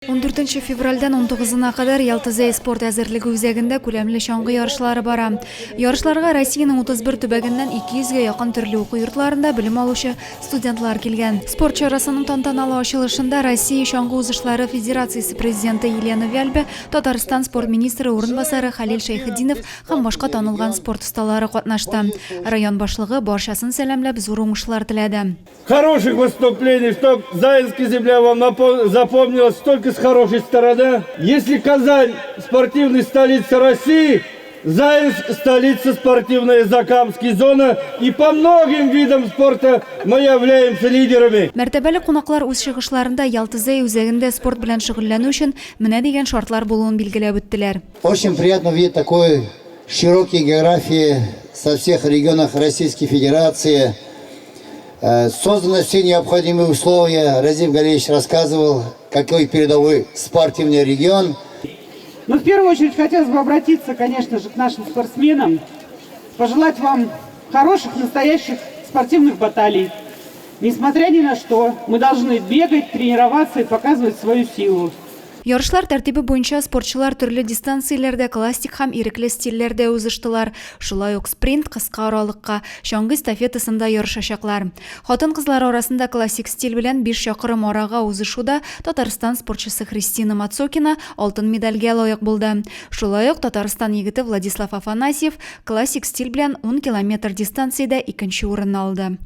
14 февральдән 19-на кадәр Ялта-Зәй спорт әзерлеге үзәгендә күләмле чаңгы ярышлары бара. Ярышларга Россиянең 31 төбәгеннән 200 гә якын төрле уку йортларында белем алучы студентлар килгән. Спорт чарасының тантаналы ачылышында Россия чаңгы узышлары федерациясе президенты Елена Вяльбе, Татарстан спорт министры урынбасары Хәлил Шәйхетдинов һәм башка танылган спорт осталары катнашты. Район башлыгы барчасын сәламләп, зур уңышлар теләде. Хороших выступлений, чтоб Заинская земля вам запомнилась только с хорошей стороны. Если Казань спортивная столица России, Заинск столица спортивная Закамской зоны, и по многим видам спорта мы являемся лидерами. Мәртәбәле кунаклар үз чыгышларында Ялта-Зәй үзәгендә спорт белән шөгыльләнү өчен менә дигән шартлар булуын билгеләп үттеләр. Очень приятно увидеть такой широкие географии со всех регионов Российской Федерации. Созданы все необходимые условия. Разиф Галиевич рассказывал, какой передовой спортивный регион. Но в первую очередь хотелось бы обратиться, конечно же, к нашим спортсменам, пожелать вам хороших, настоящих спортивных баталий. Несмотря ни на что, мы должны бегать, тренироваться и показывать свою силу. Ярышлар тәртибе буенча спортчылар төрле дистанцияләрдә классик һәм ирекле стильләрдә узыштылар. Шулай ук спринт, кыска аралыкка, чаңгы эстафетасында ярышачаклар. Хатын-кызлар арасында классик стиль белән биш чакрым арага узышуда Татарстан спортчысы Христина Мацокина алтын медальгә лаек булды. Шулай ук Татарстан егете Владислав Афанасьев классик стиль белән ун километр дистанциядә икенче урынны алды.